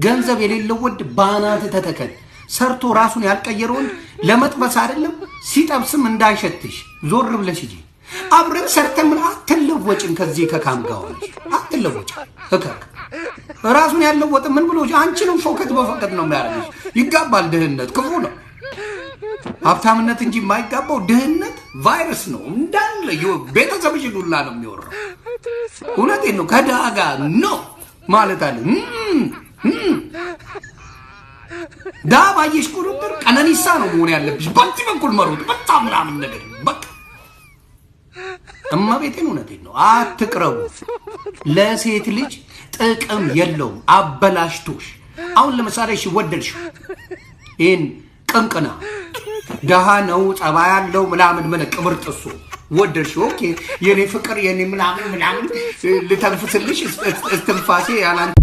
ገንዘብ የሌለው ወንድ ባናት ተተከል። ሰርቶ ራሱን ያልቀየረ ወንድ ለመጥበስ አይደለም ሲጠብስም እንዳይሸትሽ ዞር ብለሽ ሂጂ። አብረን ሰርተን ምን አትለወጭም። ከዚህ ከካም ጋር ሆነሽ አትለወጭም። እከክ ራሱን ያለወጠ ምን ብሎ አንቺንም ፎከት በፎከት ነው የሚያደርግሽ። ይጋባል። ድህነት ክፉ ነው። ሀብታምነት እንጂ የማይጋባው ድህነት ቫይረስ ነው እንዳለ ቤተሰብሽን ሁላ ነው የሚወራው። እውነቴን ነው። ከድሃ ጋር no ማለት አለ። ድሃ ባየሽ ቁጥር ቀነኒሳ ነው መሆን ያለብሽ። በዚህ በኩል መሮጥ በጣም ምናምን ነገር በቃ እመቤቴን፣ እውነቴን ነው። አትቅረቡ። ለሴት ልጅ ጥቅም የለውም። አበላሽቶሽ። አሁን ለምሳሌ እሺ ወደድሽው ይህን ቅንቅና ደሃ ነው ጸባይ ያለው ምናምን ምን ቅብር ጥሱ ወደድሽው። Okay የኔ ፍቅር የኔ ምናምን ምናምን ልተንፍስልሽ እስትንፋሴ ያላንቺ